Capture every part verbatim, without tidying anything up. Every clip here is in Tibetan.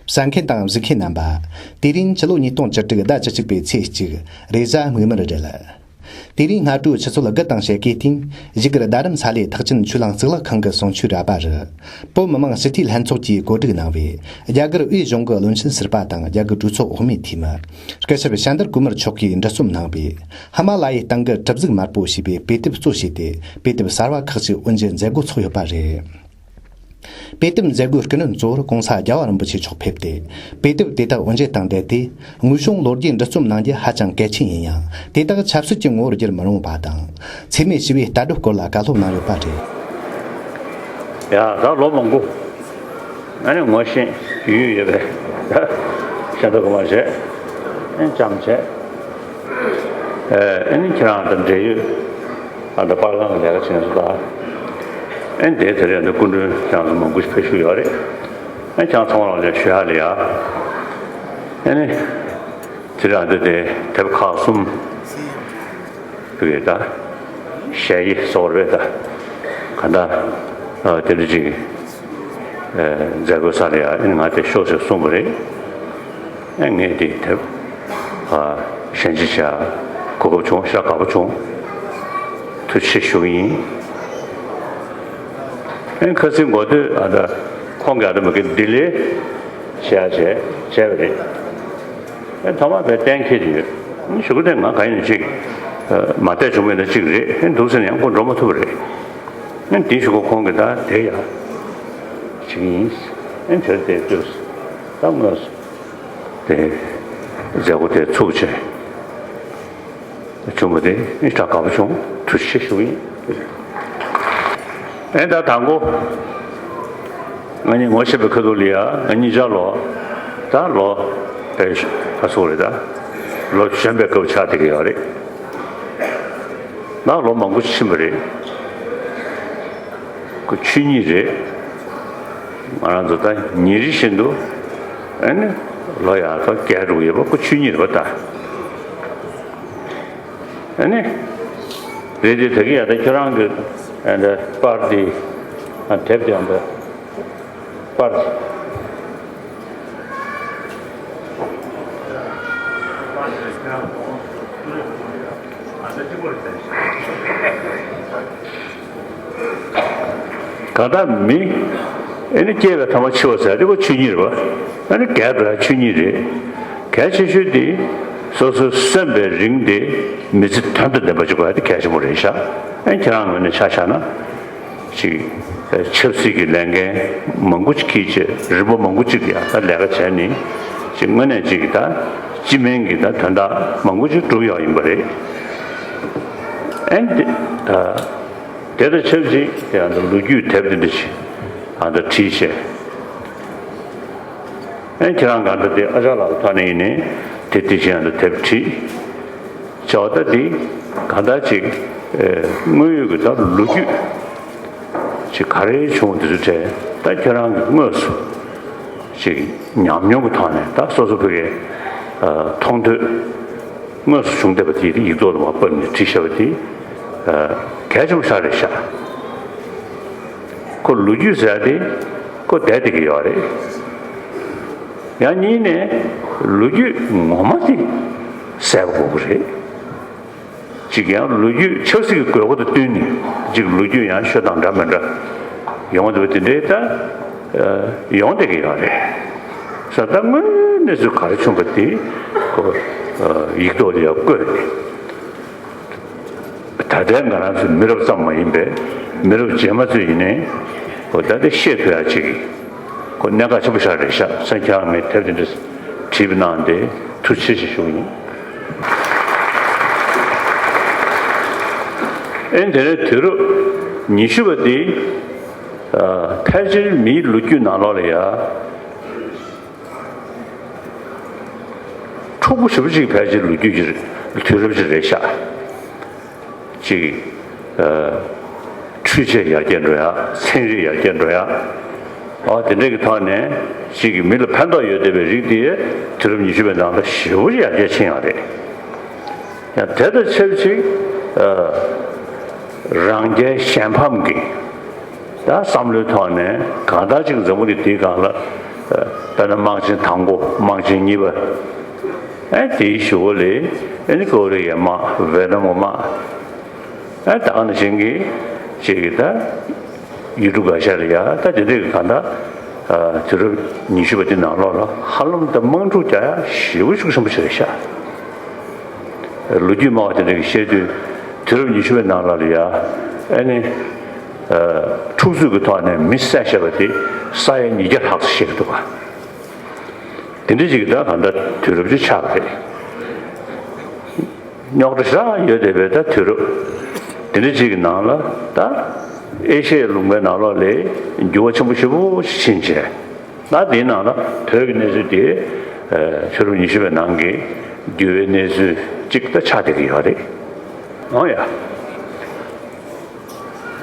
གསན་མཁན་དང་གཟིགས་མཁན་རྣམ་པ། དེ་རིང་ཕྱི་ལོ་ཉིས་སྟོང་བཅུ་དྲུག་ཟླ་བཅུ་གཅིག་པའི་ཚེས་གཅིག་རེས་གཟའ་སྨིན་མར་སྦྲེལ། དེ་རིང་སྔ་དྲོའི་ཆུ་ཚོད་དགུ་དང་ཕྱེད་ཀའི་སྟེང་བཞུགས་སྒར་རྡ་རམ་ས་ལའི་ཐེག་ཆེན་ཆོས་གླིང་གཙུག་ལག་ཁང་གི་གསུང་ཆོས་ར་བ་རུ། བོད་མི་མང་སྤྱི་འཐུས་ལྷན་ཚོགས་ཀྱིས་གོ་སྒྲིག་གནང་བའི་རྒྱ་གར་དབུས་གཞུང་གི་བློན་ཆེན་ཟུར་པ་དང་རྒྱ་གར་གྲོས་ཚོགས་འོག་མའི་འཐུས་མི། སྐུ་ཞབས་ཤཱན་དར་ཀུ་མར་མཆོག་གིས་འདྲི་རྩོམ་གནང་བའི་ཧི་མ་ལ་ཡའི་སྟེང་གི་གྲུ་གཟུགས་དམར་པོ་ཞེས་པའི་དཔེ་དེབ་གཙོ་བྱས་ཏེ། དཔེ་དེབ་གསར་བ་ཁག་ཅིག་དབུ་འབྱེད་མཛད་སྒོ་ཚོགས་ཡོད་པ་རེད། དཔེ་དེབ་མཛད་སྒོའི་སྐུ་མགྲོན་གཙོ་བོར་༸གོང་ས་༸རྒྱལ་བ་རིན་པོ་ཆེ་མཆོག་ཕེབས་ཏེ། དཔེ་དེབ་དེ་དག་དབུ་འབྱེད་དང་འབྲེལ་ཏེ། དངོས་བྱུང་ལོ་རྒྱུས་འདྲི་རྩོམ་གནང་རྒྱུ་ཧ་ཅང་གལ་ཆེན་ཡིན་ཡང་། དེ་དག་ཆབ་སྲིད་ཀྱི་ངོ་བོར་བསྒྱུར་མི་རུང་བ་དང་། འཚེ་མེད་ཞི་བའི་ལྟ་གྲུབ་སྐོར་ལ་བཀའ་སློབ་གནང་ཡོད་པ་རེད། ཡ། ད་ལོ་མང་པོ་ཨ་ནི་ངོ་ཤེས་ཡོད་ཡོད་པའི་ད་ཤཱན་དར་ཀུ་མར་བྱས། ཨ་ནི་ལྕམ་བྱས། ཨ་ནི་ཁྱེད་རང་དང་འབྲེལ་ཡོད། ཨ་ད་པར་ཁང་གི་ལས་ཀ་བྱེད་མཁན་ཚོ་དང་། ཨ་ནི་དེའི་དེ་རིང་ད་སྐུ་མགྲོན་ཁྱེད་རང་ཚོ་མང་པོ་ཞིག་ཕེབས་བཞུགས་ཡོད་རེད། ཨ་ནི་ཁྱེད་རང་ཚང་མ་ལ་ཞུ་ཡག་ལ་ཡ། ཨ་ནི་དེ་རིང་ད་དེ་དེབ་ཁག་གསུམ་ཕུལ་གི་ད། ཞལ་ཡི་སོགས་རེད་ད། ག་ད་དེ་འདྲ་ཅིག་མཛད་སྒོའི་སར་ཡ། ཨ་ནི་ང་དེ་ཤོག་ཅིག་གསུངས་པ་རེད། ངས་འདི་དེབ་ཞལ་འཛོམས་བྱ་གོ་སྐབས་བྱུང་། ཤ་དགའ་པོ་བྱུང་། ཐུགས་རྗེ་ཆེ་ཞུ་གི་ཡིན། ཨེ་ཁ་སང་འགོ་སྟོད་ཨ་ད་ཁོང་གིས་ཨ་ད་མ་གི་ལྡི་ལི་བྱས་བྱས་བྱས་པ་རེད། ཨེ་ཐོག་མ་བས་གཏན་འཁེལ་གྱི་ཡོད། ཞུ་གི་དེ་ང་ག་ཡིན་ན་གཅིག་མ་བལྟས་བྱུང་བས་ན་གཅིག་རེད། ཨེ་འདུག་ཟེར་ན་ཡང་ཁོ་འགྲོ་མ་ཐུབ་པ་རེད། ཨེ་འདི་ཞུ་གོ་ཁོང་གིས་ད་དེ་ཡ་བྱེད་ཀྱི་ཡིན། ཨེ་དེར་དེ་དུས་ད་དངོས་སུ། དེ་མཛད་སྒོ་དེ་ཚུགས་བྱས་བྱུང་བ་དེ་ཨེ་ད་དགའ་པོ་བྱུང་། ཐུགས་རྗེ་ཆེ་ཞུ་གི་ཡིན། ཨེ་ད་དང་པོ་ང་གཉིས་ངོ་ཤེས་པའི་ཁ་ཐུག་ལ་ཡ། ང་གཉིས་ཆ་ལོ་ད་ལོ་དཔེ་ཁ་སོ་རེད་ད། ལོ་གཞོན་པའི་སྐབས་ཆགས་བསྡད་ཀྱི་ཡོད་རེད། ད་ལོ་མང་པོ་ཕྱིན་པ་རེད། ཁོ་ཆོས་ཉིད་རེད། ང་རང་ཚོ་ད་ཉིན་རེ་བཞིན་དུ་ཨ་ནི་ལོ་ཡག་ཐོག་བརྒྱད་དྲུག་ཡོད་པ་ཁོ་ཆོས་ཉིད་རེད་པ་ད། ཨ་ནི་རེད་དེ་ད་གི་ཡ་ད་ཁྱོད་རང་གི་ཨ་ནི་པར་དེ་ཨ་དེབ་དེ་ཨ་ནི་པར། གང་ལྟར་མི་ཨེ་ནི་སྐྱེས་པའི་ཐ་མ་འཆི་བ་ཟེར་དེ་ཁོ་ཆོས་ཉིད་རེད་པ། ཨ་ནི་གལ་ཏེ་ཆོས་ཉིད་རེད། གལ་ཆེ་ཤོས་དེ་སོ་སོའི་སེམས་པའི་རིགས་དེ་མི་ཚེ་དོན་དང་ལྡན་པ་ཅིག་དགོས་ཡ་དེ་གལ་ཆེན་པོ་རེད་ཤག་ཨ་ནི་ཁྱེད་རང་ངོས་ནས་ཆ་བཞག་ན། ཅིག་ཆབ་སྲིད་ཀྱི་ལས་འགན་མང་པོ་ཅིག་འཁྱེར་བྱས། རིམ་པ་མང་པོ་ཅིག་ཡང་ད་ལས་ཀ་བྱས་ནས་ཅིག་དངོས་གནས་ཅིག་ད་སྤྱི་སྨན་གྱི་ད་དོན་དག་མང་པོ་ཅིག་བསྒྲུབས་ཡོད་ཡིན་པ་རེད། ཨན་དེ་ད་དེ་དང་ཆབས་ཅིག་དེ་ཡང་ད་ལོ་རྒྱུས་དེབ་དེ་འདྲ་ཞིག་ཨ་ད་བྲིས་བྱས། ཨན་ཁྱེད་རང་གང་ལྟར་དེ་ཨ་ཅག་ལགས་ཐོག་ནས་ཡིན་ནའི་དེ་དེ་བཞིན་ཡང་ད་དེབ་བྲིས། བྱ་བ་ད་འདི་གང་ལྟར་ཅིག་ཨེ་དངོས་ཡོད་ཀྱི་ད་ལོ་རྒྱུས་ཅིག་ག་རེ་བྱུང་འདི་ཚོ་གྲས་ད་ཁྱོད་རང་གི་དངོས་སུ་ཅིག་ཉམས་མྱོང་གི་ཐོག་ནས་ད་སོ་སོ་ཕ་གིའི་ཨ་མཐོང་ཐོས་དངོས་སུ་བྱུང་བསྡད་པ་དེ་ཡིག་ཐོག་ཏུ་མར་ཕབ་ནས་བྲིས་བཞག་པ་དེ་ཨ་གལ་ཆེན་པོ་ཞིག་རེད་ཤག་ཁོ་ལོ་རྒྱུས་ཟེར་ཡ་དེ་ཁོ་བསྡད་བསྡད་ཀྱི་ཡོད་རེད། ཡང་གཉིས་ནས་ལོ་རྒྱུས་ངོ་མ་དེ་གསལ་པོ་དགོས་ཀྱི་རེད། གཅིག་ཡང་ལོ་རྒྱུས་ཆབ་སྲིད་ཀྱི་དགོས་མཁོ་དང་བསྟུན་ནས་གཅིག་ལོ་རྒྱུས་ཡང་ཤོད་སྟངས་འདྲ་མི་འདྲ་ཡོང་བསྡད་པ་དེ་འདྲའི་ད་ཡོང་བསྡད་ཀྱི་ཡོད་རེད། ས་ད་དངོས་གནས་ཚུལ་ག་རེ་བྱུང་བ་དེ་ཁོ་ཡིག་ཐོག་ལ་ཡང་བཀོད་ནས། ད་ལྟའི་ང་རང་ཚོའི་མི་རབས་ཙམ་མ་ཡིན་པའི་མི་རབས་རྗེས་མ་ཚོས་ཡིན་ནའི་ཁོ་ད་ལྟ་ཤེས་ཐུབ་ཡ་ཅིག་ཁོ་གནད་འགག་ཆེན་པོ་ཞིག་རེད་ཤག་སེམས་ཁྱེད་རང་ངས་དེབ་དེ་འདྲ་བྲིས་པ་གནང་སྟེ་ཐུགས་རྗེ་ཆེ་ཞུ་གི་ཡིན། ཨེ་དེ་ནས་དུས་རབས་ཉི་ཤུ་པ་འདི་ཕལ་ཆེར་མིའི་ལོ་རྒྱུས་ནང་ལོགས་ལ་ཡ། འཁྲུག་པོ་ཞེ་པོ་ཅིག་ཕལ་ཆེར་ལོ་རྒྱུས་ཀྱི་དུས་རབས་ཅིག་རེད་ཤག་ཅིག་ཨ། འཕྲུལ་ཆས་ཡར་རྒྱས་འགྲོ་ཡག་ཚན་རིག་ཡར་རྒྱས་འགྲོ་ཡག་ཨ་དེ་འདྲ་གི་ཐོག་ནས་ཅིག་གི་མི་ལ་ཕན་ཐོགས་ཡོད་བསྡད་པའི་རིགས་དེ་དུས་རབས་ཉི་ཤུ་པའི་ནང་ལ་ཞེ་པོ་ཅིག་ཡར་རྒྱས་ཕྱིན་ཡོད་རེད། ཡང་དེ་དང་ཆབས་ཅིག་ཨ། རང་རྒྱལ་གཞན་ཕམ་གྱི་ད་བསམ་བློའི་ཐོག་ནས་གང་ལྟར་ཅིག་འཛམ་བུ་གླིང་འདིའི་སྒང་ལ་ དཔེར་ན་དམག་ཆེན་དང་པོ། དམག་ཆེན་གཉིས་པ། ཨེ་དེའི་གཞུག་གུ་ལ་ཨེ་ནི་ཀོ་རི་ཡའི་དམག་ཝེ་ཏི་ནམ་གྱི་དམག་ཨེ་ད་ག་ནང་བཞིན་གྱི་ཅིག་གི་ད་ཡུལ་གྲུ་འགའ་ཤས་ལ་ཡ་ད་དེ་འདྲའི་གི་གང་ལྟར་དུས་རབས་ཉི་ཤུ་པ་དེ་ནང་ལོགས་ལ་ཧ་ལམ་ད་དམག་འཁྲུག་རྒྱག་ཡ་ཞེ་པོ་ཤུགས་ཆེན་པོ་ཞིག་རེད་ཤག་ལོ་རྒྱུས་སྨྲ་བ་དེ་འདྲ་གིས་བཤད་དུས། དུས་རབས་ཉི་ཤུ་པའི་ནང་ལ་ལ་ཡ་ཨེ་ནི་འཁྲུག་རྩོད་ཀྱི་ཐོག་ནས་མི་བསད་བཞག་པ་དེ་ས་ཡ་ཉིས་བརྒྱ་ལྷག་ཙམ་བཤད་ཀྱི་འདུག་ག་དེ་འདྲ་ཅིག་གི་ད་གང་ལྟར་དུས་རབས་ཅིག་ཆགས་པ་རེད། རྙོག་དྲ་ཞེ་དྲག་ཡོད་བསྡད་པའི་ད་དུས་རབས་དེ་འདྲ་ཅིག་གི་ནང་ལ་ད་ཨེ་ཤ་ཡའི་ལུང་པའི་ནང་ལོགས་ལ་འགྱུར་བ་ཆེན་པོ་ཞེ་པོ་ཕྱིན་བྱས། ད་དེའི་ནང་ལ་བོད་ཀྱི་གནས་ཚུལ་དེ་ཨ་དུས་རབས་ཉི་ཤུ་པའི་ནང་གི་འགྱུར་བའི་གནས་ཚུལ་ཅིག་ད་ཆགས་བསྡད་ཀྱི་ཡོད་རེད། འོ་ཡ།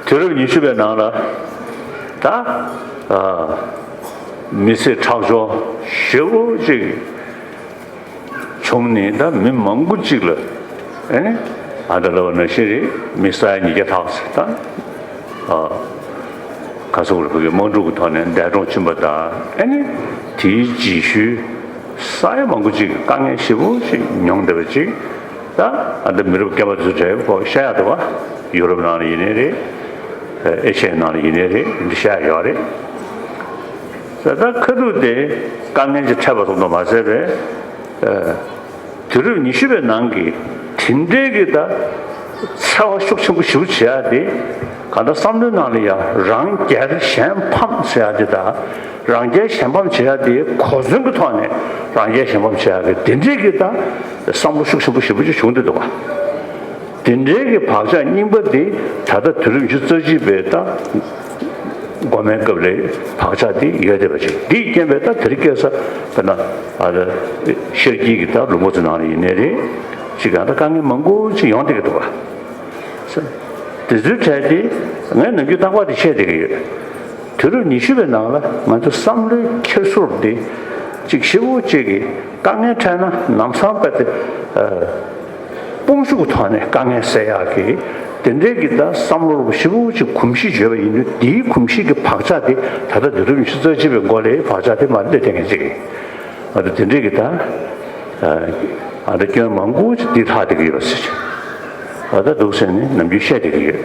དུས་རབས་ཉི་ཤུ་པའི་ནང་ལ་ད་ཨ་མི་སེར་ཁྲག་སྦྱོར་ཞེ་པོ་ཅིག་བྱུང་ནས། ད་མི་མང་པོ་ཅིག་ལ་ཨེ་ནི་ཨ་ད་ལབ་པ་ནང་བཞིན་རེད། མི་ས་ཡ་ཉིས་བརྒྱ་ལྷག་ཙམ་ད་ཨ་ག་ཚོད་རེད། བོད་ཀྱི་དམག་འཁྲུག་གི་ཐོག་ནས་འདས་གྲོངས་ཕྱིན་པ་དང་། ཨེ་ནི་དེའི་རྗེས་ཤུལ་ས་ཡ་མང་པོ་ཅིག་གི་དཀའ་ངལ་ཞེ་པོ་ཅིག་མྱོང་བསྡད་པ་ཅིག་ད་ཨ་ད་མི་རབས་སྐྱེས་པ་ཚོའི་གྲས་ཀྱིས་ཤེས་ཡག་འདུག་པ། ཡུ་རོབ་ནང་ལ་ཡིན་ནའི་རེད། ཨེ་ཤ་ཡའི་ནང་ལ་ཡིན་ནའི་རེད། འདི་ཤེས་ཡག་ཡོད་རེད། ད་ཁ་ཐུག་དེ་དཀའ་ངལ་ཅིག་འཕྲད་པ་ཙམ་དུ་མ་ཟད་པའི་ཨ་དུས་རབས་ཉི་ཤུ་པའི་ནང་གི་དེ་འདྲའི་གི་ད་འཚེ་བ་ཤུགས་ཆེན་པོ་ཞེ་པོ་བྱེད་ཡག་དེ། གང་ལྟར་བསམ་བློའི་ནང་ལ་ཡ་རང་རྒྱལ་གཞན་ཕམ་ཟེར་ཡག་དེ་དང་། རང་རྒྱལ་གཞན་ཕམ་བྱེད་ཡག་དེ་གོ་མཚོན་གྱི་ཐོག་ནས་རང་རྒྱལ་གཞན་ཕམ་བྱེད་ཡག་གི་དེ་འདྲའི་གི་ད་བསམ་བློ་ཤུགས་ཆེན་པོ་ཞེ་པོ་ཅིག་བྱུང་བསྡད་འདུག་ག་དེ་འདྲའི་གི་བག་ཆགས་རྙིང་པ་དེ་ད་ལྟ་དུས་རབས་ཉི་ཤུ་རྩ་གཅིག་པའི་ད་འགོ་མའི་སྐབས་ལ་བག་ཆགས་དེ་ཡོད་བསྡད་པ་ཅིག་དེའི་རྐྱེན་པས་ད་དེ་རིང་ཁ་སང་དཔེར་ན་ཨ་ཤར་དཀྱིལ་གྱི་ད་ལུང་པ་ཚོའི་ནང་ལ་ཡིན་ནའི་རེད། ཅིག་གང་ལྟར་དཀའ་ངལ་མང་པོ་ཅིག་ཡོང་བསྡད་ཀྱི་འདུག་ག་དེ་ཚོའི་གྲས་དེ་ངས་ནམ་རྒྱུན་རྟག་པར་དེ་བཤད་བསྡད་ཀྱི་ཡོད། དུས་རབས་ཉི་ཤུ་པའི་ནང་ལ་ང་ཚོ་བསམ་བློའི་འཁྱེར་སོ་དེ་གཅིག་ཞེ་པོ་གཅིག་གི་དཀའ་ངལ་འཕྲད་ན་ལམ་སང་དཔེ་དེ་ཨ་དཔུང་ཤུགས་ཐོག་ནས་དཀའ་ངལ་སེལ་ཡག་གི་དེ་འདྲའི་གི་ད་བསམ་བློ་ཞེ་པོ་གཅིག་གོམས་གཤིས་ཡོད་པ་ཡིན་དུས། དེའི་གོམས་གཤིས་ཀྱི་བག་ཆགས་དེ་ད་ལྟ་དུས་རབས་ཉི་ཤུ་རྩ་གཅིག་པའི་འགོ་ལ་བག་ཆགས་དེ་མར་སླེབས་བསྡད་མཁན་ཅིག་གི། ང་ཚོ་དེ་འདྲའི་གི་ད་ཨ་ད་སྐྱོན་མང་པོ་ཅིག་འདི་ལྷག་བསྡད་ཀྱི་ཡོད་པ་ཟེར། ཨ་ད་འདུག་ཟེར་ནས་ནམ་རྒྱུན་བཤད་བསྡད་ཀྱི་ཡོད།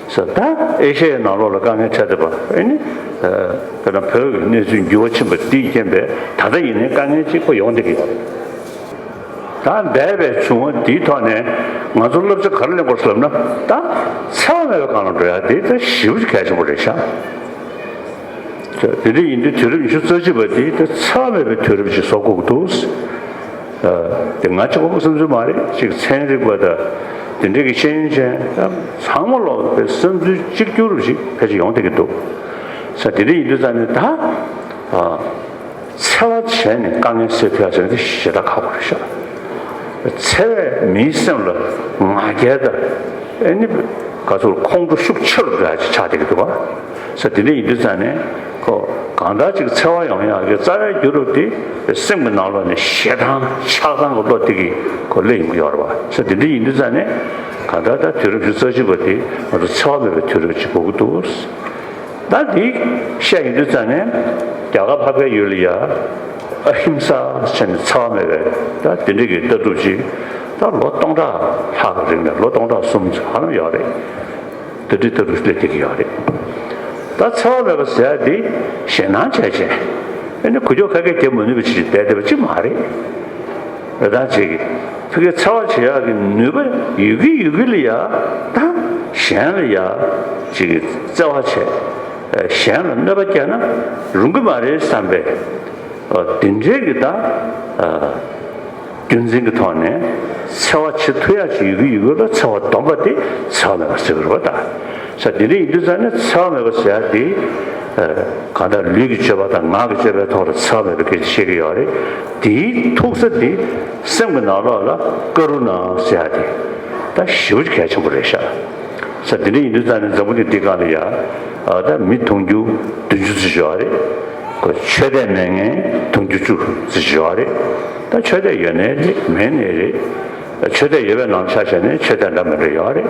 ས་ད་ཨེ་ཤ་ཡའི་ནང་ལོགས་ལ་དཀའ་ངལ་འཕྲད་བསྡད་པ། ཨེ་ནི་ཨ་དཔེར་ན་བོད་ཀྱི་གནས་ཚུལ་འགྱུར་བ་ཕྱིན་པ་དེའི་རྐྱེན་པས་ད་ལྟ་ཡིན་ནའི་དཀའ་ངལ་གཅིག་པ་ཡོང་བསྡད་ཀྱི་ཡོད་རེད། ད་འདས་པའི་བྱུང་བ་འདིའི་ཐོག་ནས་ང་ཚོ་བསླབ་བྱ་ག་རེ་ལེན་དགོས་ཟེར་ལབ་ན། ད་འཚེ་བ་མེད་པའི་སྒང་ལ་འགྲོ་ཡ་དེ་ད་ཞེ་པོ་ཅིག་གལ་ཆེན་པོ་རེད་ཤག་དེ་འདྲ་ཡིན་དུས་དུས་རབས་ཉི་ཤུ་རྩ་གཅིག་པ་དེ་ད་འཚེ་བ་མེད་པའི་དུས་རབས་ཅིག་བཟོ་དགོས་ཀྱི་འདུག་དེ་ང་གཅིག་པོ་གི་བསམ་ཚུལ་མ་རེད། ཅིག་ཚན་རིག་པ་དང་དེ་འདྲ་གི་ཤེས་ཡོན་ཅན་ཚང་མ་ལོག་པའི་བསམ་ཚུལ་གཅིག་གྱུར་ཅིག་ཕལ་ཆེར་ཡོང་བསྡད་ཀྱི་འདུག་ས་དེ་འདྲ་ཡིན་དུས་ཙང་ནས་ད་ཨ། འཚེ་བ་བྱས་ནས་དཀའ་ངལ་སེལ་ཐུབ་ཡ་ཟེར་ན་དེ་ཞེ་དྲག་ཁག་པོ་རེད་ཤག་འཚེ་བས་མིའི་སེམས་ལ་ང་རྒྱལ་དང་། ཨེ་ནི་ག་ཚོད་ཁོང་ཁྲོ་ཤུགས་ཆེ་རུ་འགྲོ་ཡ་ཅིག་ཆགས་བསྡད་ཀྱི་འདུག་ག་ས་དེ་འདྲ་ཡིན་དུས་ཙང་ནས་ཁོ་གང་ལྟར་ཅིག་འཚེ་བ་ཡོང་ཡག་གི་རྩ་བའི་རྒྱུ་རུ་དེ་སེམས་ཀྱི་ནང་ལོགས་ནས་ཞེ་སྡང་ཆགས་སྡང་གི་བློ་དེ་གིས་ཁོ་སླེབས་ཡོང་གི་ཡོད་རེད་པ། ས་དེ་འདྲ་ཡིན་དུས་ཙང་ནས་གང་ལྟར་ད་དུས་རབས་ཉི་ཤུ་རྩ་གཅིག་པ་དེ་ང་ཚོ་འཚེ་བ་མེད་པའི་དུས་རབས་ཅིག་དགོས་ཀྱི་འདུག་ད་འདི་བཤད་ཡོང་དུས་ཙང་ནས་རྒྱ་གར་ཕ་གིའི་ཡུལ་ལ་ཡ་ཨ་ཧིམ་ས་ཟེར་ནས་འཚེ་བ་མེད་པའི་ད་དེ་འདྲ་གི་ལྟ་གྲུབ་ཅིག་ད་ལོ་སྟོང་ཕྲག་ལྷག་གི་རིང་ནས། ལོ་སྟོང་ཕྲག་གསུམ་ཧ་ལམ་ཡོད་རེད། དེ་འདྲའི་ལྟ་གྲུབ་སླེབས་བསྡད་ཀྱི་ཡོད་རེད། ད་འཚེ་བ་མེད་པ་ཟེར་ཡ་འདི་ཞེད་སྣང་བྱས་བྱས། ཨེ་ནི་ཁུ་ཁྱོག་ཁ་སྐད་རྒྱབ་མ་ནུས་པ་ཅིག་བསྡད་བསྡད་པ་ཅིག་མ་རེད། རེ་ཐང་ཆེ་གི་ཕ་གི་འཚེ་བ་བྱེད་ཡག་གི་ནུས་པ་ཡོད་ཀྱི་ཡོད་ཀྱི་ལ་ཡ། ད་གཞན་ལ་ཡ་ཅིག་གི་བརྩེ་བ་བྱས། གཞན་ལ་གནོད་པ་བསྐྱལ་ན་རུང་གི་མ་རེད་བསམ་པའི་དེ་འདྲའི་གི་ད་རྒྱུ་མཚན་གྱི་ཐོག་ནས་འཚེ་བ་བྱེད་ཐུབ་ཡག་ཅིག་ཡོད་ཀྱི་ཡོད་ཀྱི་ལ་འཚེ་བ་སྡོམ་པ་དེ་འཚེ་བ་མེད་པ་ཟེར་གྱི་རེད་པ། ད་ས་དེ་འདྲ་ཡིན་དུས་ཙང་ནས་འཚེ་བ་མེད་པ་ཟེར་ཡག་དེ་གང་ལྟར་ལུས་ཀྱི་སྤྱོད་པ་དང་ངག་གི་སྤྱོད་པའི་ཐོག་ལ་འཚེ་བ་མེད་པའི་སྐད་ཆ་བཤད་ཀྱི་ཡོད་རེད། དེའི་ཐུག་ས་དེ་སེམས་ཀྱི་ནང་ལོགས་ལ་ཀ་རུ་ཎ་ཟེར་ཡག་དེ་ད་ཞེ་པོ་ཅིག་གལ་ཆེན་པོ་རེད་ཤག་ས་དེ་འདྲ་ཡིན་དུས་ཙང་ནས་འཛམ་བུ་གླིང་འདི་སྒང་ལ་ཡ་ཨ་ད་མི་དུང་ཕྱུར་བདུན་ཅུ་ཙམ་ཡོད་རེད། ཁོ་ཆོས་དད་མེད་མཁན་དུང་ཕྱུར་བཅུ་ཙམ་ཡོད་རེད། ད་ཆོས་དད་ཡོད་ནའི་རེད། མེད་ནའི་རེད། ཆོས་དད་ཡོད་པའི་ནང་ཆ་བཞག་ནས་ཆོས་དད་འདྲ་མི་འདྲ་ཡོད་རེད།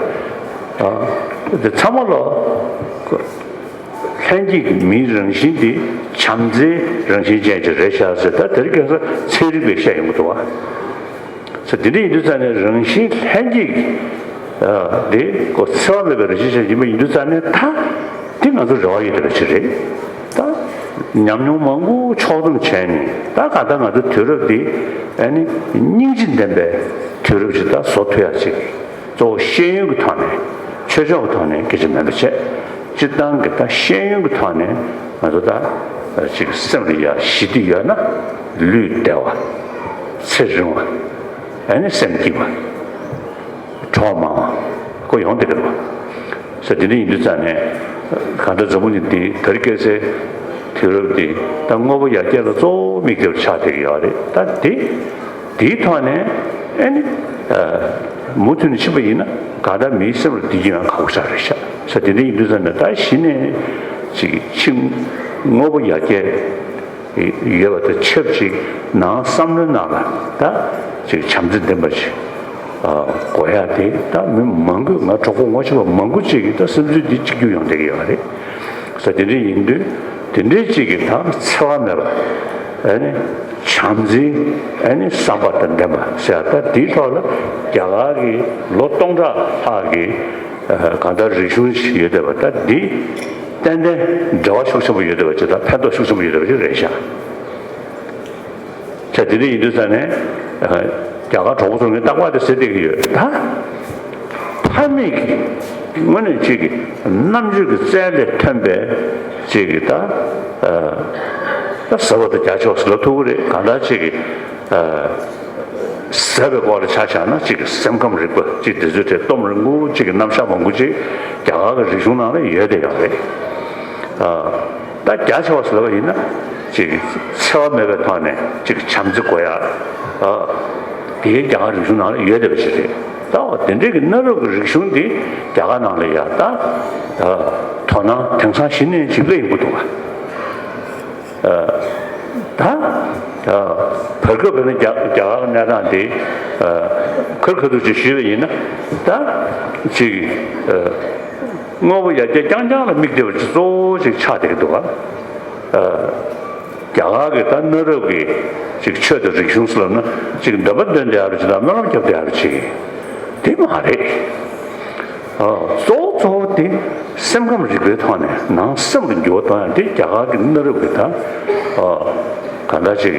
ཨ་དེ་ཚང་མ་ལོ་ཁོ་ལྷ་ ལྷན་སྐྱེས་ཀྱི་མིའི་རང་བཞིན་དེ་བྱམས་བརྩེའི་རང་བཞིན་ཅན་ཅིག་རེད་ཤག་ཟེར། ད་དེ་རིང་ཁ་སང་ཚན་རིག་པས་བཤད་ཡོང་གི་འདུག་བ། ས་དེ་འདྲ་ཡིན་དུས་ཙང་ནས་རང་བཞིན་ལྷན་སྐྱེས་ཀྱི་ཨ་དེ་ཁོ་འཚེ་བ་མེད་པའི་རང་བཞིན་ཅན་ཡིན་པ་ཡིན་དུས་ཙང་ནས། ད་དེ་ང་ཚོ་རེ་བ་ཡོད་བསྡད་པ་ཅིག་རེད། ད་ཉམས་མྱོང་མང་པོ་ཕྱོགས་བསྡོམས་བྱས་ནས། ད་གང་ལྟར་ང་ཚོ་དུས་རབས་འདི་ཨ་ནི་སྙིང་རྗེ་ལྡན་པའི་དུས་རབས་ཅིག་ད་བཟོ་ཐུབ་ཡག་ཅིག་གཙོ་བོ་ཤེས་ཡོན་གྱི་ཐོག་ནས། ཆོས་ཕྱོགས་ཀྱི་ཐོག་ནས་སྐད་ཆ་མིན་པ་བྱས། སྤྱིར་བཏང་གི་ད་ཤེས་ཡོན་གྱི་ཐོག་ནས་ང་ཚོ་ད་ཅིག་སེམས་ལ་ཡ་ཞི་བདེ་ཡོད་ན། ལུས་བདེ་བ། ཚེ་རིང་བ། ཨ་ནི་སེམས་སྐྱིད་པ། གྲོགས་མང་བ་ཁོ་ཡོང་བསྡད་ཀྱི་རེད་པ། ས་དེ་འདྲ་ཡིན་དུས་ཙང་ནས། གང་ལྟར་འཛམ་བུ་གླིང་འདི་དར་རྒྱས་ཚེ་དུས་རབས་འདི་ད་དངོས་པོ་ཡར་རྒྱས་ལ་གཙོ་བོ་དམིགས་བསྡད་པ་ཆགས་བསྡད་ཀྱི་ཡོད་རེད། ད་དེ་དེའི་ཐོག་ནས་ཨ་ནི་ཨ་མུ་མཐུད་ནས་ཕྱིན་པ་ཡིན་ན། གང་ལྟར་མིའི་སེམས་ལ་བདེ་སྐྱིད་ཡོང་ཁག་པོ་ཆགས་རེད་ཤག་ས་དེ་འདྲ་ཡིན་དུས་ཙང་ནས། ད་གཞི་ནས་ཅིག་ཕྱི་དངོས་པོ་ཡར་རྒྱས་ཡོད་པ་དང་ཆབས་ཅིག་ནང་བསམ་བློའི་ནང་ལ་ད་ཅིག་བྱམས་བརྩེ་ལྡན་པ་ཞིག་ཨ་དགོས་ཡག་དེ། ད་མི་མང་པོས། ང་གྲོགས་པོ་ངོ་ཤེས་པ་མང་པོ་ཅིག་གིས་ད་བསམ་ཚུལ་འདི་གཅིག་གྱུར་ཡོང་བསྡད་ཀྱི་ཡོད་རེད། ས་དེ་འདྲ་ཡིན་དུས་དེ་འདྲའི་ཅིག་གིས་ད་འཚེ་བ་མེད་པ། ཨ་ནི་བྱམས་བརྩེའི་ཨ་ནི་བསམ་པ་དང་ལྡན་པ་ཟེར་ཡག་ད་དེའི་ཐོག་ལ་རྒྱ་གར་གྱི་ལོ་སྟོང་ཕྲག་ལྷག་གི་ཨ་གང་ལྟར་རིག་གཞུང་ཞིག་ཡོད་བསྡད་པ། ད་འདི་ཏན་ཏན་འབྲེལ་བ་ཤུགས་ཆེན་པོ་ཡོད་བསྡད་པ་ཅིག་དང་ཕན་ཐོགས་ཤུགས་ཆེན་པོ་ཡོད་བསྡད་པ་ཅིག་རེད་ཤག་ཆ་དེ་འདྲ་ཡིན་དུས་ཙང་ནས། ཨ་རྒྱ་གར་གྲོགས་པོ་ཚོར་ངས་རྟག་པར་དེ་ཟེར་བསྡད་ཀྱི་ཡོད། ད་ཕ་མེས་ཀྱི་དངོས་གནས་ཅིག་གི་རྣམ་དཔྱོད་ཀྱི་རྩལ་ལས་ཐོན་པའི་ཅིག་གི་ད་ཨ་ད་ཟབ་པ་དང་རྒྱ་ཆེ་བ་ཟེར་ལབ་ཐུབ་ཀྱི་རེད། གང་ལྟར་ཅིག་གི་ཨ་ཟབ་པའི་སྐོར་ལ་ཆ་བཞག་ན། ཅིག་གི་སེམས་ཁམས་རིག་པ་ཅིག་དེ་ཚོའི་གྲས་སྟོབས་རིང་པོ་ཅིག་གི་རྣམ་གཞག་མང་པོ་ཅིག་རྒྱ་གར་གྱི་རིག་གཞུང་ནང་ལ་ཡོད་བསྡད་ཡོད་རེད། ཨ་ད་རྒྱ་ཆེ་བ་ཟེར་བ་ཡིན་ན། ཅིག་འཚེ་བ་མེད་པའི་ཐོག་ནས་ཅིག་བྱམས་བརྩེ་དགོས་ཡག་ཨ་དེ་རྒྱ་གར་རིག་གཞུང་ནང་ལ་ཡོད་བསྡད་པ་ཞིག་རེད། ད་འོ་དེ་འདྲའི་གི་གནའ་རབས་ཀྱི་རིག་གཞུང་འདི་རྒྱ་གར་ནང་ལ་ཡ་ད་ཨ་དོ་སྣང་དེང་སང་གཞི་ནས་ཅིག་སླེབས་ཡོང་གི་འདུག་ག་ཨ་ད་ཨ་བར་སྐབས་བྱས་ན་རྒྱ་རྒྱ་གར་གྱི་གནས་སྟངས་དེ་ཨ་ཁ་རི་ཁ་ཐུག་ཅིག་ཞུས་པ་ཡིན་ན། ད་ཅིག་ཨ་དངོས་པོ་ཡར་རྒྱས་རྐྱང་རྐྱང་ལ་དམིགས་བསྡད་པ་ཅིག་གཙོ་བོ་ཅིག་ཆགས་བསྡད་ཀྱི་འདུག་ག་ཨ་རྒྱ་གར་གྱི་ད་གནའ་རབས་ཀྱི་ཅིག་ཆོས་དང་རིག་གཞུང་ཟེར་ལབ་ན། ཅིག་འདོན་པ་འདོན་བསྡད་ཡག་རེད་ཅིག་དང་སྨོན་ལམ་རྒྱབ་བསྡད་ཡག་རེད་ཅིག་དེ་མ་རེད། ཨ་གཙོ་བོ་གཙོ་བོ་དེ་སེམས་ཁམས་རིག་པའི་ཐོག་ནས་ནང་སེམས་ལ་འགྱུར་བ་གཏོང་ཡག་དེ་རྒྱ་གར་གྱི་གནའ་རབས་ཀྱི་ད་ཨ་གང་ལྟར་ཅིག་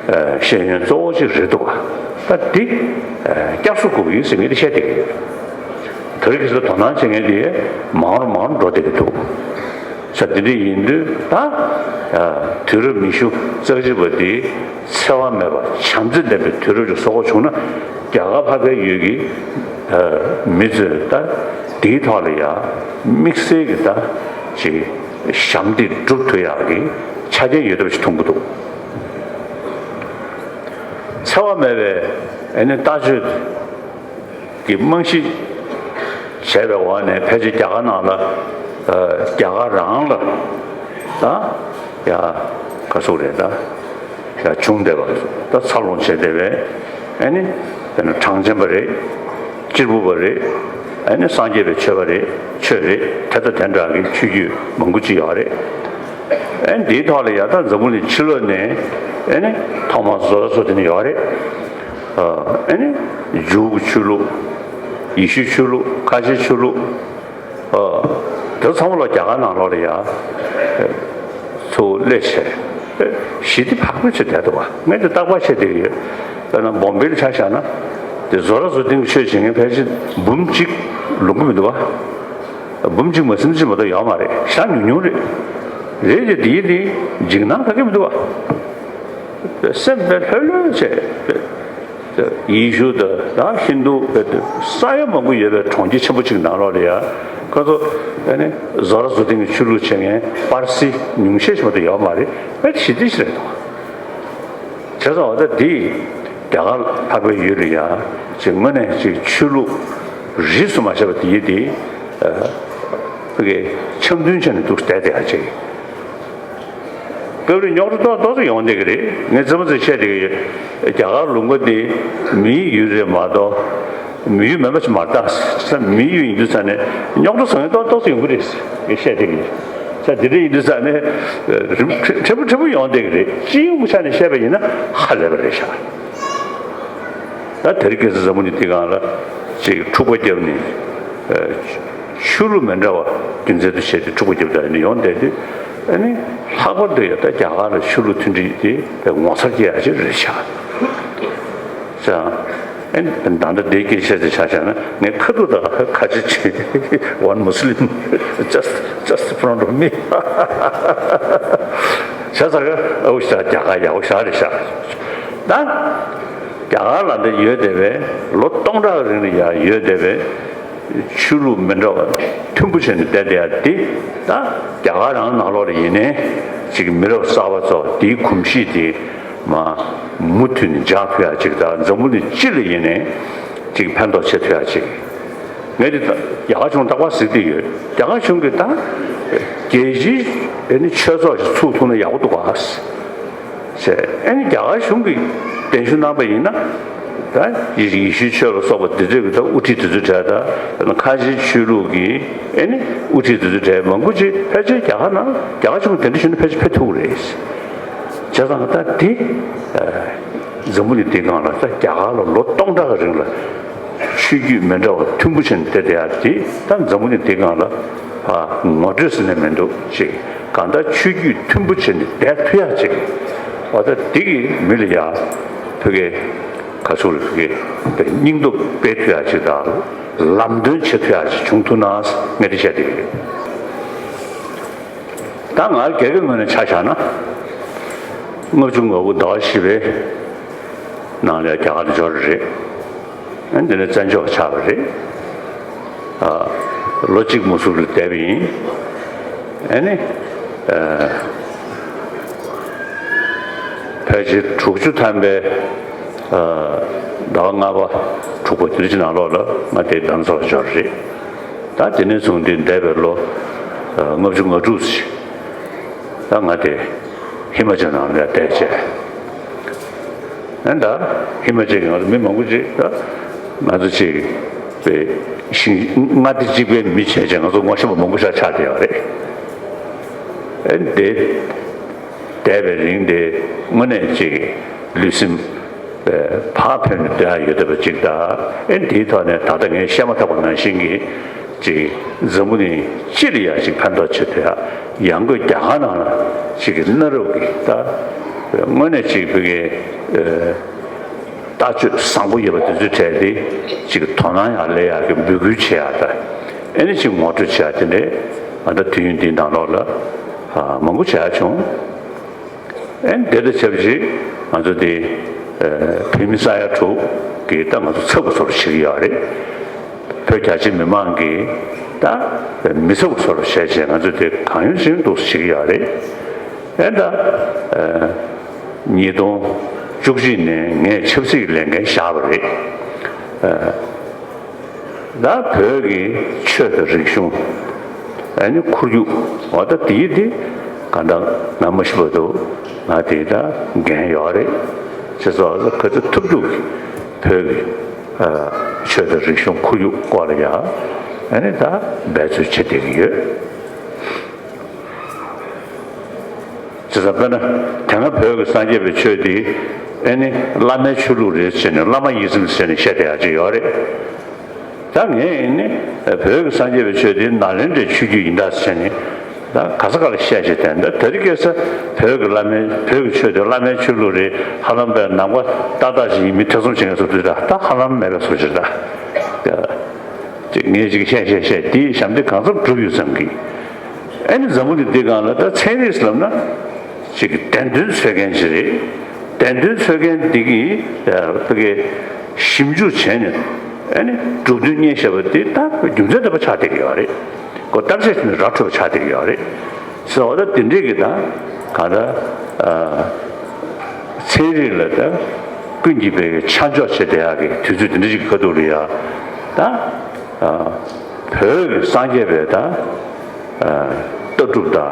ཨ་ཤེས་ཡོན་གཙོ་བོ་ཅིག་རེད་འདུག་ག་ད་དེ་ཨ་བསྐྱར་གསོ་དགོས་ཀྱི་ཡོད་ཟེར་ངས་དེ་བཤད་བསྡད་ཀྱི་ཡོད། དེ་རིང་ཁ་སང་དོ་སྣང་བྱེད་མཁན་དེ་མང་རུ་མང་རུ་འགྲོ་བསྡད་ཀྱི་འདུག་ས་དེ་འདྲ་ཡིན་དུས་ད་ཨ་དུས་རབས་ཉི་ཤུ་རྩ་གཅིག་པ་འདི་འཚེ་བ་མེད་པ་བྱམས་བརྩེ་ལྡན་པའི་དུས་རབས་ཅིག་བཟོ་དགོས་བྱུང་ན། རྒྱ་གར་འཕགས་པའི་ཡུལ་གྱི་ཨ་མི་ཚོས་ད་འདིའི་ཐོག་ལ་ཡ་དམིགས་བསལ་གྱི་ད་ཅིག་ཞབས་འདེགས་སྒྲུབ་ཐུབ་ཡག་གི་ཆ་རྐྱེན་ཡོད་བསྡད་པ་ཞིག་མཐོང་གི་འདུག་འཚེ་བ་མེད་པའི་ཨ་ནི་ལྟ་སྤྱོད་ཀྱི་རྨང་གཞི་བྱས་པའི་འོག་ནས། ཕལ་ཆེར་རྒྱ་གར་ནང་ལ་ཨ་རྒྱ་གར་རང་ལ་ད་ཡ་ག་ཚོད་རེད། ད་ཡ་བྱུང་བསྡད་པ་ད་འཚར་ལོངས་བྱས་བསྡད་པའི་ཨ་ནི་དཔེར་ན་གྲངས་ཅན་པ་རེད། གཅེར་བུ་པ་རེད། ཨ་ནི་སངས་རྒྱས་པའི་ཆོས་པ་རེད། ཆོས་རེད། དེ་དང་དེ་འདྲ་གི་ཆོས་བརྒྱུད་མང་པོ་ཅིག་ཡོད་རེད། ཨ་ནི་འདིའི་ཐོག་ལ་ཡ་ད་འཛམ་བུ་གླིང་ཕྱི་ལོགས་ནས་ཨ་ནི་ཐོག་མར་བཟོ་ལྟ་བཟོ་དེ་ནི་ཡོད་རེད། ཨ་ནི་འཇུའུ་གི་ཆོས་ལུགས། ཡེ་ཤུའི་ཆོས་ལུགས། ཁ་ཆེའི་ཆོས་ལུགས། ཨ་དེ་ཚང་མ་ལ་རྒྱ་གར་ནང་ལོགས་ལ་ཡ་ཚུར་སླེབས་བྱས་ཞི་བདེ་བག་ཕེབས་བྱས་བསྡད་འདུག་བ། ངས་དེ་རྟག་པར་བཤད་བསྡད་ཀྱི་ཡོད། དཔེར་ན་བོམ་བེ་ལ་ཆ་བཞག་ན། དེ་བཟོ་ལྟ་བཟོ་སྟངས་ཀྱི་ཆོས་བྱེད་མཁན་ཕལ་ཆེར་འབུམ་གཅིག་ལོངས་ཀྱི་མི་འདུག་བ། འབུམ་གཅིག་མ་ཟིན་ཅིག་མ་གཏོགས་ཡོད་མ་རེད། ཞེ་དྲག་ཉུང་ཉུང་རེད། རེད་དེ་དེའི་དེ་འཇིགས་སྣང་ག་གེ་མི་འདུག་བ། སེམས་དཔེ་ལྷོད་ལྷོད་བྱས། ཡེ་ཤུ་དང་ད་ཧིན་དུ་བས་ས་ཡ་མང་པོ་ཡོད་པའི་གྲོང་ཁྱེར་ཆེན་པོ་གཅིག་ནང་ལོགས་ལ་ཡ། ཁོ་ཚོ་ཨ་ནི་བཟོ་ལྟ་བཟོ་སྟངས་ཀྱི་ཆོས་ལུགས་བྱེད་མཁན་པར་སི་ཉུང་ཤས་ཤིག་མ་གཏོགས་ཡོད་མ་རེད། དཔེ་ཞི་བདེ་ཞིག་རེད་འདུག་བྱས་ཙང་འོ་ད་འདི་རྒྱ་གར་འཕགས་པའི་ཡུལ་ལ་ཡ་ཅིག་དངོས་གནས་ཅིག་ཆོས་ལུགས་རིས་སུ་མ་ཆད་པ་དེ་ཡིན་དེ། ཨ་ཕ་གི་འཆམ་མཐུན་བྱས་ནས་འདུག་བསྡད་བསྡད་ཡ་ཅིག་སྐབས་རེ་རྙོག་དྲ་ཏོག་ཏོག་ཙམ་ཡོང་བསྡད་ཀྱི་རེད། ངས་རྩེད་མོ་རྩེ་བཤད་བསྡད་ཀྱི་ཡོད། རྒྱ་གར་ལུང་པ་འདི་མིའི་ཡུལ་རེད་མ་གཏོགས་མི་ཡུལ་མིན་པ་ཞིག་མ་རེད། ད་མིའི་ཡུལ་ཡིན་དུས་ཙང་ནས་རྙོག་དྲ་བཟོ་མཁན་ཏོག་ཏོག་ཙམ་ཡོང་གི་རེད་ངས་བཤད་བསྡད་ཀྱི་ཡོད། ད་དེ་འདྲ་ཡིན་དུས་ཙང་ནས་རིམ་ཕྲན་བུ་ཕྲན་བུ་ཡོང་བསྡད་ཀྱི་རེད། སྤྱི་ཡོངས་ཀྱི་ཆ་ནས་བཤད་པ་ཡིན་ན་ཧ་ལས་པ་རེད་ཤག་ད་དེ་རིང་ཁ་སང་འཛམ་བུ་གླིང་འདིའི་སྒང་ལ་ཅིག་འཁྲུག་པ་བརྒྱབ་ནས་ཆོས་ལུགས་མི་འདྲ་བ་རྒྱུ་མཚན་དུ་བྱས་ཏེ་འཁྲུག་པ་བརྒྱབ་བསྡད་ནས་ཡོང་བསྡད་དུས། ཨ་ནི་ལྷག་པར་དུ་ཡང་ད་རྒྱ་གར་ལ་ཆོས་ལུགས་མཐུན་སྒྲིལ་དེ་ངོ་མཚར་སྐྱེ་ཡ་ཅིག་རེད་ཤག་ཅང་། ཨེ། ད་ལྟ་དེའི་སྐད་ཆ་དེ་ཆ་བཞག་ན་ངས་ཁ་ཐུག་དང་ཁ་ཆེ་ཆེ། One Muslim, just, just in front of me. བྱས་ཙང་ཨ་ཁུ་ཤ་རྒྱ་གར་ཡག་པོ་ཞེ་དྲག་རེད་ཤག་ད་རྒྱ་གར་ལ་འདི་ཡོད་བསྡད་པའི་ལོ་སྟོང་ཕྲག་རིང་ལ་ཡང་ཡོད་བསྡད་པའི་ཆོས་ལུགས་མི་འདྲ་བ་མཐུན་པོ་བྱས་ནས་བསྡད་བསྡད་ཡ་འདི། ད་རྒྱ་གར་རང་ནང་ལོགས་ལ་ཡིན་ནའི་ཅིག་མི་རབས་གསར་པ་ཚོ་དེའི་གོམས་གཤིས་དེ་མ་མུ་མཐུད་ནས་འཇགས་ཐུབ་ཡ་ཅིག་དང་། འཛམ་བུ་གླིང་སྤྱི་ལ་ཡིན་ནའི་ཅིག་ཕན་ཐོགས་བྱེད་ཐུབ་ཡ་ཅིག་ངས་འདི་ད་རྒྱ་གར་གཞུང་རྟག་པར་གཟིགས་བསྡད་ཡོད། རྒྱ་གར་གཞུང་གིས་ད་རྒྱལ་སྤྱིའི་ཨེ་ནི་ཆོས་ཚོགས་ཤིག་ཚུགས་ཐུབ་ན་ཡག་པོ་འདུག་ག་ཟེར། ཨེ་ནི་རྒྱ་གར་གཞུང་གིས་གདན་ཞུ་གནང་པ་ཡིན་ན། ད་ཡེ་ཤུའི་ཆོས་ལ་སོགས་པ་འདི་ཚོའི་གི་ད་དབུ་ཁྲིད་དེ་ཚོའི་གྲས་དང་། ཁ་ཆེའི་ཆོས་ལུགས་ཀྱི་ཨེ་ནི་དབུ་ཁྲིད་དེ་ཚོའི་གྲས་མང་པོ་ཅིག་ཕལ་ཆེར་རྒྱ་གར་ནང་རྒྱ་གར་གཞུང་གིས་གདན་འདྲེན་ཞུས་ན་ཕལ་ཆེར་ཕེབས་ཐུབ་ཀྱི་རེད། བྱས་ཙང་ད་འདི་འཛམ་བུ་གླིང་འདིའི་སྒང་ལ་ད་རྒྱ་གར་ལ་ལོ་སྟོང་ཕྲག་གི་རིང་ལ་ཆོས་བརྒྱུད་མི་འདྲ་བ་མཐུན་པོ་བྱས་ནས་བསྡད་བསྡད་ཡ་འདི་ད་འཛམ་བུ་གླིང་འདིའི་སྒང་ལ་ངོ་སྤྲོད་ཟེར་ནས་མི་འདུག་ཅིག་གང་ལྟར་ཆོས་བརྒྱུད་མཐུན་པོ་བྱས་ནས་བསྡད་ཐུབ་ཡ་ཅིག་འོ་ད་འདི་གིས་མི་ལ་ཡ་ཕ་གི་ག་ཚོད་རེད། ཕ་གི་སྙིང་སྟོབས་སྤེལ་ཐུབ་ཡ་ཅིག་དང་། ལམ་སྟོན་བྱེད་ཐུབ་ཡ་ཅིག་བྱུང་ཐུབ་ན་ངས་འདི་བཤད་བསྡད་ཀྱི་རེད། ད་ང་སྒེར་གྱི་ངོས་ནས་ཆ་བཞག་ན། ལྔ་བཅུ་ང་དགུ་ཟླ་བ་བཞི་པའི་ནང་ལ་རྒྱ་གར་ལ་འབྱོར་བ་རེད། ཨ་ནི་དེ་ནས་བཙན་བྱོལ་ཆགས་པ་རེད། ཨ། ལོ་གཅིག་མ་ཟིན་ལ་བསྡད་པ་ཡིན། ཨ་ནི། ཨ། ཕལ་ཆེར་དྲུག་ཅུ་ཐམ་པའི། ཨ། ཟླ་བ་ལྔ་པ་དྲུག་པ་དེ་ཚོའི་ནང་ལོགས་ལ་ང་དེ་རྡ་རམ་ས་ལ་འབྱོར་བ་རེད། ད་དེ་ནས་བཟུང་སྟེ་འདས་པའི་ལོ་ལྔ་བཅུ་ང་དྲུག་ཙམ་ཞིག་ད་ང་དེ་ཧི་མ་ཅལ་ནང་ལ་བསྡད་བྱས། ཨ་ད་ཧི་མ་ཅལ་གྱི་ང་ཚོ་མི་མང་པོ་ཅིག་ད་ང་ཚོ་ཅིག་པའི་ཤིང་མངའ་སྡེ་གཅིག་པའི་མི་བྱས་བྱས་ང་ཚོ་ངོ་ཤེས་པ་མང་པོ་ཞིག་ཆགས་བསྡད་ཡོད་རེད། ཨ་འདི་འདས་པའི་རིང་དེ་དངོས་གནས་ཅིག་ལུས་སེམས་ཕར་ཕེབས་ནས་སྡོད་ཡ་ཡོད་བསྡད་པ་ཅིག་དང་། ཨེ་འདིའི་ཐོག་ནས་ད་ལྟ་ངས་བཤད་མ་ཐག་པ་ནང་བཞིན་གྱི་ཅིག་འཛམ་བུ་གླིང་སྤྱི་ལ་ཡ་ཅིག་ཕན་ཐོགས་བྱེད་ཐུབ་ཡ། ཡང་སྒོས་རྒྱ་གར་ནང་ལ་ཅིག་གི་གནའ་རབས་ཀྱི་ད་དངོས་གནས་ཅིག་བོད་ཀྱི་ལྟ་སྤྱོད་བཟང་པོ་ཡོད་པ་དེ་ཚོའི་གྲས་དེ་ཅིག་དོ་སྣང་ཡང་སླེབས་ཡ་གི་འབོད་སྐུལ་བྱེད་ཡ་དང་། ཨེ་ནི་ཅིག་ངོ་སྤྲོད་བྱེད་ཡ་དེ་འདྲས་ང་ད་དུས་ཡུན་འདིའི་ནང་ལོགས་ལ་མང་པོ་བྱེད་ཡ་བྱུང་། ཨེ་དེ་དང་ཆབས་ཅིག་ང་ཚོ་དེ་བོད་མི་ས་ཡ་དྲུག་གི་ད་ང་ཚོ་ཚབ་ཀྱི་བཟོ་འདྲ་བྱེད་ཀྱི་ཡོད་རེད། བོད་རྒྱ་ཆེ་མི་མང་གི་ད་མི་ཚབ་ཀྱི་བཟོ་འདྲ་བྱས་བྱས་ང་ཚོ་དེ་གང་ཡོང་ཅི་ཡོང་འདུག་སེ་བྱེད་ཀྱི་ཡོད་རེད། ཨེ་ད་ཉིས་སྟོང་བཅུ་གཅིག་ནས་ངས་ཆབ་སྲིད་ཀྱི་ལས་འགན་བཞག་པ་རེད། ད་བོད་ཀྱི་ཆོས་དང་རིག་གཞུང་། ཨ་ནི་ཁོར་ཡུག་འོ་ད་དེའི་དེ་ག་འདྲ་ང་མ་ཤི་བར་དུ་ང་དེ་ད་འགན་ཡོད་རེད། བྱས་ཙང་ག་ཚོད་ཐུབ་ཐུབ་ཀྱི་བོད་ཀྱི་ཨ་ཆོས་དང་རིག་གཞུང་ཁོར་ཡུག་སྐོར་ལ་ཡ་ཨ་ནི་ད་འབད་རྩོལ་བྱེད་བསྡད་ཀྱི་ཡོད། བྱས་ཙང་དཔེར་ན་དེ་སྔ་བོད་ཀྱི་སངས་རྒྱས་པའི་ཆོས་འདི་ཨེ་ནི་བླ་མའི་ཆོས་ལུགས་རེད་ཟེར་ནས་བླ་མ་ཡིད་བཞིན་ཟེར་ནས་བཤད་བསྡད་ཡ་ཅིག་ཡོད་རེད། ད་ངས་ཨེ་ནི་བོད་ཀྱི་སངས་རྒྱས་པའི་ཆོས་འདི་ནཱ་ལེནྡྲའི་ཆོས་བརྒྱུད་ཡིན་ད་ཟེར་ནས་ད་ག་ས་ག་ལ་བཤད་བྱས་བསྡད། ད་དེ་རིང་ཁ་སང་བོད་ཀྱི་བླ་མའི་བོད་ཀྱི་ཆོས་འདི་བླ་མའི་ཆོས་ལུགས་རེད། ཧ་ལམ་པའི་ནང་པ་ཏག་ཏག་ཅིག་ཡིན་མིན་ཐེ་ཚོམ་བྱེད་མཁན་ཚོ་འདུག་ད་ད་ཧ་ལམ་མེད་པའི་བཟོ་ཅིག་རེད་ད། ཅིག་ངས་ཅིག་བཤད་བཤད་བཤད་དེའི་ཞབས་འདེགས་གང་འཚམ་བསྒྲུབས་ཡོད་བསམ་གི། ཨ་ནི་འཛམ་བུ་གླིང་འདིའི་སྒང་ལ་ད་ཚན་རིག་ཟེར་ལབ་ན་ཅིག་གི་བདེན་དོན་འཚོལ་མཁན་ཅིག་རེད། བདེན་དོན་འཚོལ་མཁན་འདི་གིས་ཕ་གི་ཞིབ་འཇུག་བྱས་ནས་ཨ་ནི་གྲུབ་དོན་རྙེད་བཞག་པ་འདི་ད་རྒྱུ་མཚན་ལྡན་པ་ཆགས་བསྡད་ཀྱི་ཡོད་རེད། ཁོ་བརྟག་དཔྱད་བྱས་ནས་ར་འཕྲོད་པ་ཆགས་བསྡད་ཀྱི་ཡོད་རེད། ཟེར་བ་ད་དེ་འདྲས་ཀྱི་ད་ག་ད་ཚན་རིག་ལ་ད་ཀུན་གྱིས་པའི་ཆ་འཇོག་བྱེད་བསྡད་ཡག་གི་དུས་ཚོད་དེ་འདྲ་ཞིག་གི་ཁ་ཐུག་ལ་ཡ་ད་བོད་ཀྱི་སངས་རྒྱས་པའི་ད་ལྟ་གྲུབ་དང་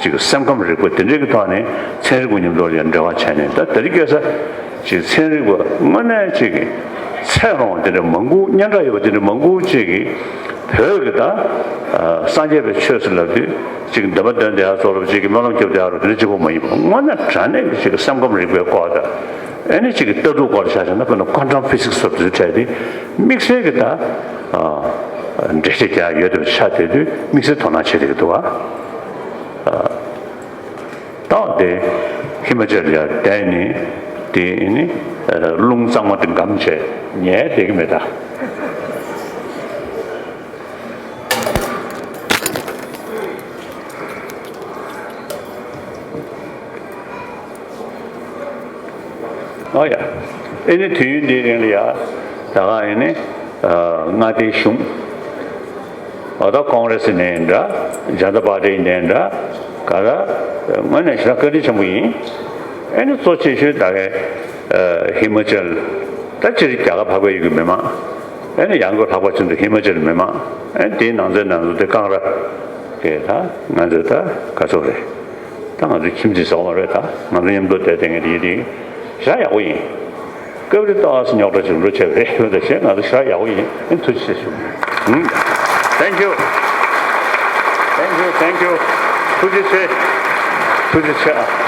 ཅིག་སེམས་ཁམས་རིག་པ་དེ་འདྲས་ཀྱི་ཐོག་ནས་ཚན་རིག་པ་མཉམ་དུ་ལ་ཡ་འབྲེལ་བ་བྱས་ནས་ད་དེ་རིང་ཁ་སང་ཅིག་ཚན་རིག་པ་དངོས་གནས་ཅིག་གི་ཚད་ལོངས་དེ་འདྲ་མང་པོ་སྙན་གྲགས་ཡོད་པ་དེ་འདྲ་མང་པོ་ཅིག་གི་བོད་ཀྱི་ད་སངས་རྒྱས་པའི་ཆོས་སུ་ལབ་དུས་གཅིག་འདོན་པ་འདོན་བསྡད་ཡ་ཚོ་ལ་གཅིག་གི་སྨོན་ལམ་རྒྱབ་བསྡད་ཡ་རུ་དེ་འདྲ་གཅིག་པོ་མ་ཡིན་པ། དངོས་གནས་དྲང་གནས་ཀྱི་གཅིག་གི་སེམས་ཁམས་རིག་པའི་སྐོར་དང་། ཨེ་ནི་གཅིག་གི་ལྟ་གྲུབ་སྐོར་ལ་ཆ་བཞག་ན། དཔེར་ན་ཀོན་ཊམ་ཕི་སིག་སི་སོགས་དེ་ཚོའི་གྲས་དེ་དམིགས་བསལ་གྱི་ད་འགྲེལ་བཤད་རྒྱག་ཡ་ཡོད་དེ་ཆགས་བསྡད་དུས་དམིགས་བསལ་དོ་སྣང་བྱེད་བསྡད་ཀྱི་འདུག་བ། ད་དེ་ཧི་མ་ཅལ་ལ་བསྡད་ནས་དེ་ནི་རླུང་གཙང་མ་དེ་སྒམ་བྱས་ཉལ་བསྡད་ཀྱི་མེད་ད། ཨོ་ཡ། ཨེ་ནི་དུས་ཡུན་འདིའི་རིང་ལ་ཡ་ད་ག་ཨེ་ནི་མངའ་སྡེའི་གཞུང་། འོ་ད་ཀོང་རེ་སི་ནས་འདྲ། ཇན་ད་པར་ཏི་ནས་འདྲ། ག་ར་དངོས་གནས་ཞེ་དྲག་བཀའ་དྲིན་ཆེན་པོ་ཡིན། ཨེ་ནི་གཙོ་ཆེ་ཤོས་ད་གའི་ཧི་མ་ཅལ། ད་སྤྱིར་རྒྱ་གར་འཕགས་པའི་ཡུལ་གྱི་མི་མང་། ཨེ་ནི་ཡང་སྒོས་ལྷག་པར་ཚུན་དུ་ཧི་མ་ཅལ་མི་མང་། ཨེ་ནི་དེའི་ནང་ཚན་ནང་དུ་དེ་ཀང་ར་གི་ད་ང་ཚོ་ད་ག་ཚོད་རེད། ད་ང་ཚོ་ཁྱིམ་མཚེས་ཟེར་བ་རེད། ད་ང་ཚོ་མཉམ་དུ་བསྡད་བསྡད་མཁན་དེ་དེ་ཞེ་དྲག་ཡག་པོ་ཡིན། སྐབས་རེ་ཏོག་ཙམ་རྙོག་དྲ་ཅིག་འགྲོ་བྱས་པ་རེད། འོན་ཏེ་གཞན་ང་ཚོ་ཞེ་དྲག་ཡག་པོ་ཡིན། ཨེ་ཐུགས་རྗེ་ཆེ་ཞུ། ཧུམ། Thank you. Thank you, thank you. ཐུགས་རྗེ་ཆེ། ཐུགས་རྗེ་ཆེ་ཨ།